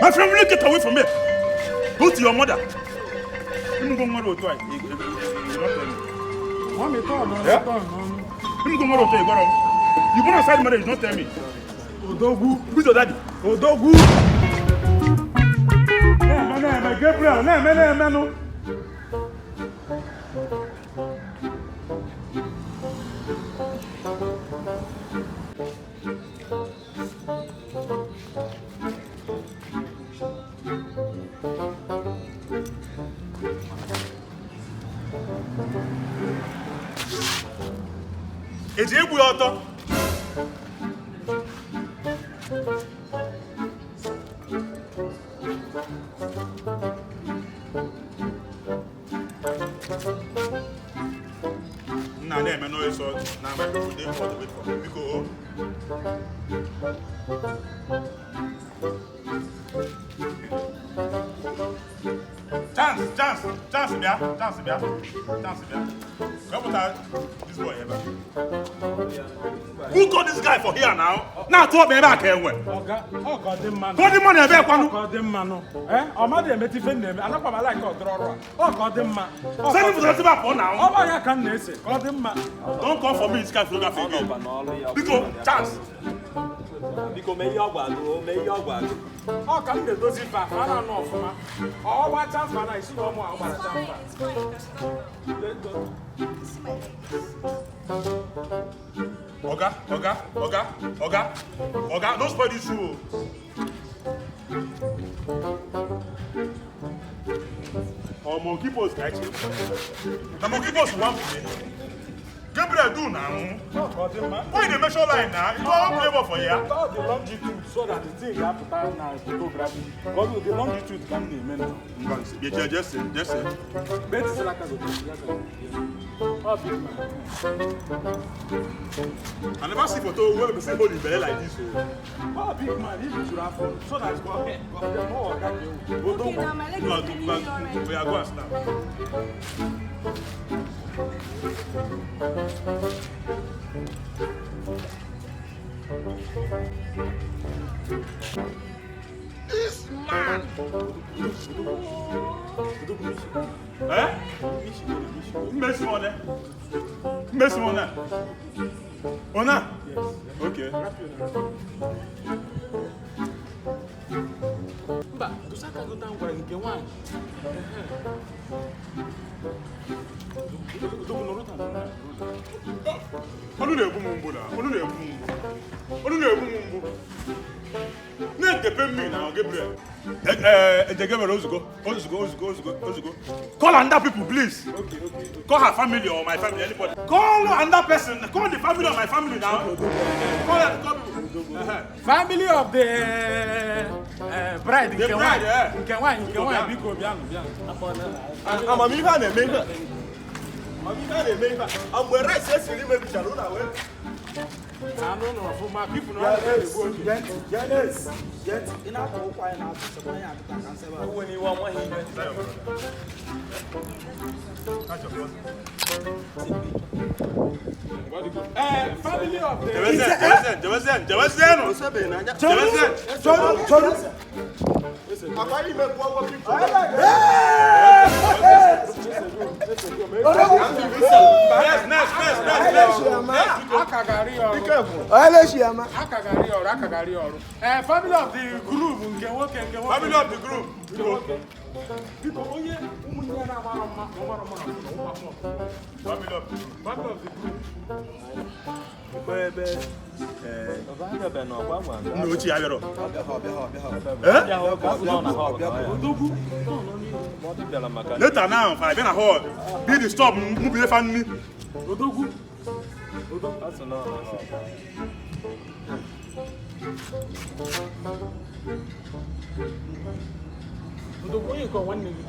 My friend, will you get away from here? Go to your mother. Ịmụgo nwere otu a, you not tell me. Mami, tọọ nọ, Yeah? tọọ nọ. Ịmụgo nwere otu a, ị gwara m. You born outside marriage, you not tell me. Odogwu. Who's your daddy? Odogwu. Na-eme na-eme Gabriel na-eme na-emenụ. Eji egbu ya ọtọ. Nna na-eme n'ọsọ na my people dey for the wait for me. Biko o. Chance, chance, chance bịa, chance bịa, chance bịa. Wepụta this boy ebe a. Who got this guy for here now? Na-atụ ọkpa ebe a ka enwe. Ọga, ọ ka ọ dị mma nụ. Ka ọ dị mma na ebe kwanụ. Ọ ka ọ dị mma nụ. Eh, ọ madụ emeta ife m na-eme. Anakwa m ala nke ọdịrị ọrụ a. Ọ ka ọ dị mma. Ọ ka Send ọ him dị to the table pụọ now. Ọ bụ ya ka m na-ese ka ọ dị mma. Don't come for me this kind of photography again. Biko, chance. Biko mee ihe ọ gwa gị, o mee ihe ọ gwa gị. Ọ ka m na-edozi ife a, ka a na-anụ ọfụma. Ọ gba chamfa na isi na ọmụ a gbara chamfa. It's fine, you can stop now. See my legs. Oga, oga, oga, oga, oga, no spoil this shoe. o. Or monkey post ka eche. Na monkey post wan play. Gabriel do now. Ọ ka ọ dị mma. Why you dey measure line now? You wan play ball for here? Ọ dị longitude so that the thing ga-apụta na photography. Ka ọ dị the longitude ka m na-eme na. Ngwa jee jese jese. Mgbe etisila aka gị, ya zara. Ọ bụ mma. I never see photo wey be say hold him belle like this o. Ọ big man, he juru afọ so that ka ọ dị mma ọ ga ewu. Okay, now my leg Go is paining me already. oya go and snap. This man. Eh? Mmesi one. Mmesi one. Ona? Yes. Okay. Mba, dosa aka gị taa m gwara gị nke nwaanyị. Odogwu nọrọ taa, nọrọ taa. Olu na-egbu m mgbu na. Olu na-egbu m mgbu. Olu na-egbu m mgbu. Na-etepe mmiri na Gabriel. Eje Gabriel ozugbo. Ozugbo ozugbo ozugbo ozugbo. Call another people please. Okay, okay. Call her family or my family anybody. Call another person. Call the family or my family now. Call her call people. Uh-huh. Family of the bride The nke bride, nwaanyị eh. nke nwaanyị nke nwaanyị biko bịanụ bịanụ. Amamihe a na-eme ihe a. Amamihe a na-eme ihe a. Mgbe rice esiri mebichara ụlọ wee. Anụ ụlọ ọfụma people na ọ na-egbu oge. Ị na-atụ ụkwụ anyị na-atụ sekwa anyị atụta ka nsebe ahụ. Ewe n'iwe ọnwa ihe. Catch your cousin. Family of the Jewezen, Jewezen, Jewezen, Jewezen. Osebeghị n'anya. Jewezen. Chọrọ chọrọ. Akwa ime kwụọ ụgwọ picture. Yes, next, next, next, next. Akagari ọrụ. Onye Akagari ọrụ, akagari ọrụ. Family of the groom nke nwoke nke nwoke. Family of the groom. Nke nwoke. Biko onye ụmụnne ya na-amarọ mma ma ọ mara mma na ụmụ afọ. Family of the groom. Family of the groom. Ebe Nna ochie ya bịara. Eh? Odogwu. Later now, I bịa na hall, be the stop, mụ bụ ife nni. Odogwu. Odogwu onye nke ọ nwanne gị.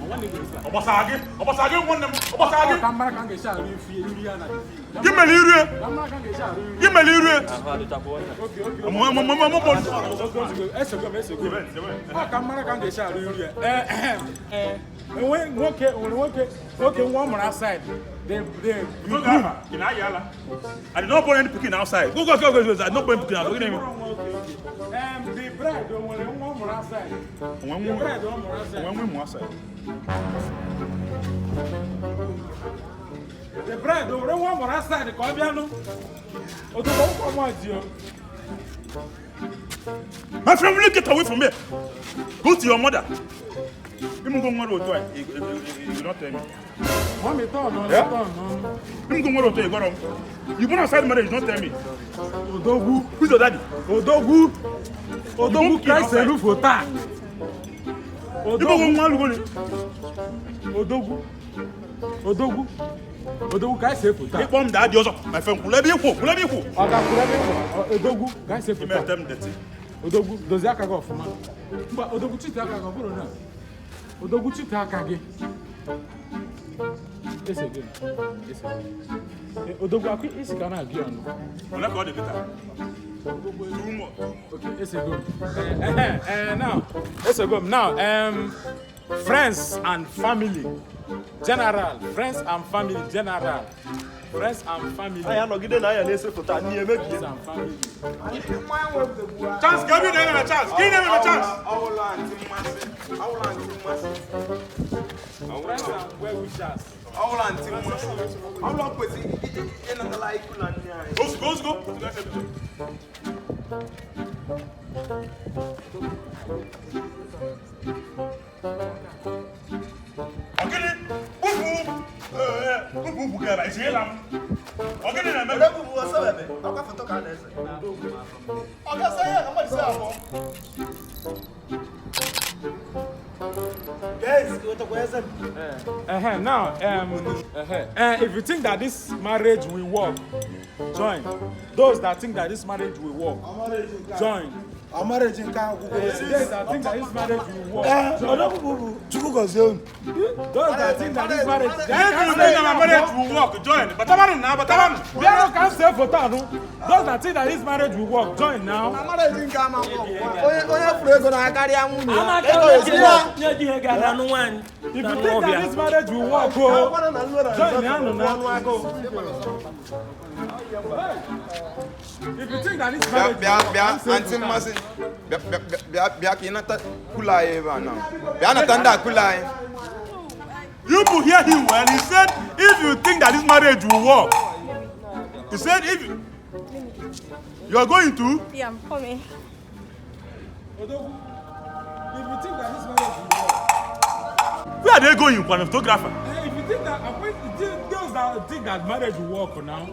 Ọ nwanne gị esi a. Ọ gbasara gị? Ọ gbasara gị nwanne m? Ọ gbasara gị? Ọ ka mara ka m ga-esi arụ ifi iri ya na ifi. Gị mere irie? Ka mara ka m ga-esi arụ iri. Gị mere irie? Okay, okay. Mụ mụ mụ mụ mụ. Esego m, esego m. Ọ ka mara ka m ga-esi arụ iri ya. Enwe nwoke nwere nwoke nwoke nwa ọ mụrụ outside. The Photographer, ị na-ayị ala? I did not born any pikin outside. Go, go, go, go, go. I did not born any pikin outside. Gịnị mere? The bride o nwere nwa ọ mụrụ outside. Onwe The nwa bride ọ mụrụ outside. onwe nwa ịmụ outside. The bride o nwere nwa ọ mụrụ outside ka ọ bịanụ. Odogwu ụkwụ ọma dị o. My friend, will you get away from here? Go to your mother. Ịmụgo nwere otu a, you not tell me. Mọmị tọn ọ Yeah? tọn ọ. Ịmụgo nwere otu a, ị gwara m. You born outside marriage, you not tell me. Odogwu. Who's your daddy? Odogwu. Odogwu You Christ outside. erufo taa. Ịmụgo Odogwu. nwa alụgo ni. Odogwu. Odogwu. Odogwu ka esi efu taa. Ịkpọ m daddy ọzọ. My friend, kwụrụ ebe ịkwụ, kwụrụ ebe ịkwụ. Ọ gakwuru ebe ịkwụ. Odogwu ka esi efu Ime taa. ete m dirty. Odogwu dozie aka gị ọfụma. Mba, Odogwu chite aka gị ọ bụrụ na. Odogwu chite aka gị. Ese gị. Ese gị. Odogwu akụ isi ka na-agụ ya ọnụ. Ole ka ọ dị kịta? Two more. Okay, esego m. Now, esego m. Now, friends and family, general, friends and family, general, friends and family, Anyị anọgide na anya na-ese foto a, nni emebie. friends and family. Chance, ka ebe ị na-eme na chance. Ka ị na-eme na chance. Ọwụla antị mmasị. Ọwụla antị mmasị. Friends and well wishers. Ọwụla antị mmasị. Ọwụla kwesịrị ịnatala ikwu na nne anyị. Ozugbo, ozugbo. Ọgịnị kpụpụ kpụpụ ukwu gị ebe a, etinyela m. Ọgịnị na-eme? Odogwu bụ ọsọ bebe, ọkwa foto ka a na-ese. Ọ ga-ese ihe ka mmadụ si abụọ. Guys, wetakwa eze m. Now, if you think that this marriage will work, join. Those that think that this marriage will work, join. Marriage nke agwụgwọ. Those that think that this marriage will work, join. Odogwu bụ Chukwu gọzie unu. Those that think that this marriage, If you think that my marriage will work, join. Batabanụ na, batabanụ. Bịanụ ka m see foto anụ. Those that think that this marriage will work, join now. Marriage nke ama onye onye furu ego na-akarịa nwunye ya. Ego esi ya. If you think that this marriage will work, oh, Akwana na nlora join nzọ now, ọnụ now. agụụ. If you think that this Bịa marriage bịa will work, bịa come see antị foto. mmasị. Bịa bịa bịa bịa ka ị nata kula anyị ebe a na. Bịa nata ndị a kula anyị. You people hear him well. He said, if you think that this marriage will work, he said, if you, you are going to, Yeah, I'm coming. Odogwu, if you think that this marriage will work, where are they going, Kwan photographer? if you think that those that think that marriage will work now,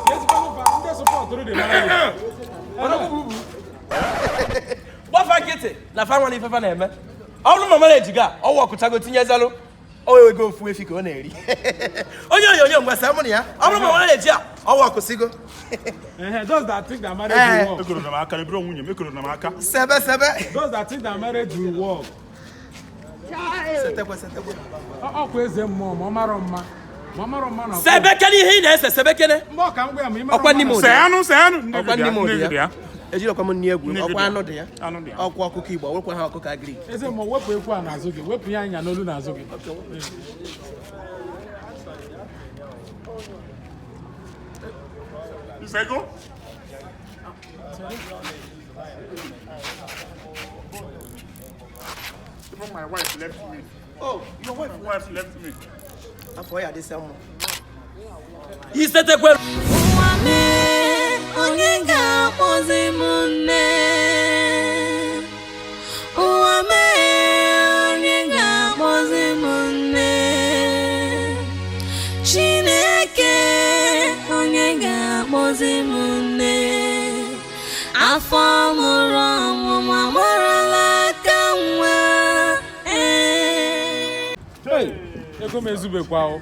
yes, ndị support through the marriage. Odogwu gbafa nkịtị na fa nwere ifefa na-eme. Ọ bụrụ ma marriage ga ọwụ ọkụchago tinyezelụ o ego ofu efi ka ọ na-eri. Onye onyonyo ngwa sị mụ na ya ọ bụrụ ma marriage a ọwụ ọkụsigo. Those that think that marriage will work. Ekoro na m aka, ebiro nwunye m, ekoro na m aka. Sebe sebe. Those that think that marriage will work. Setekwe setekwe. Ọkwa eze mmụọ ma ọ mara mma. Ma ọ mara mma na Sebekene ihe ị na-ese sebekene. Mgbe ọ ka m gwa ya ma ị mara Ọkwa mma n'ime na- ụdị. Seanụ, seanụ. Nne Ọkwa gị nne bịa, m nne ụdị gị ya. bịa. Ejirọkwa m nni egwu Nne gị ọkwa bịa. anụ dị ya. Anụ dị ya. Ọkwa ọkụkọ Igbo ọwụkwa ha ọkụkọ agrik. Eze mmụọ wepụ ekwu a n'azụ gị, wepụ ya anya n'olu n'azụ gị. Isego? Even my wife left me. Oh, your wife. My wife left me. Afọ ya adịsị mma. Isetekwe. Ụwa mee, onye ga-akpọzi m nne? Ụwa mee, onye ga-akpọzi m nne? Chineke, onye ga-akpọzi m nne? Afọ mụrụ ọmụmụ amarala aka nwa. Ee. Hey, ego m ezubekwa o.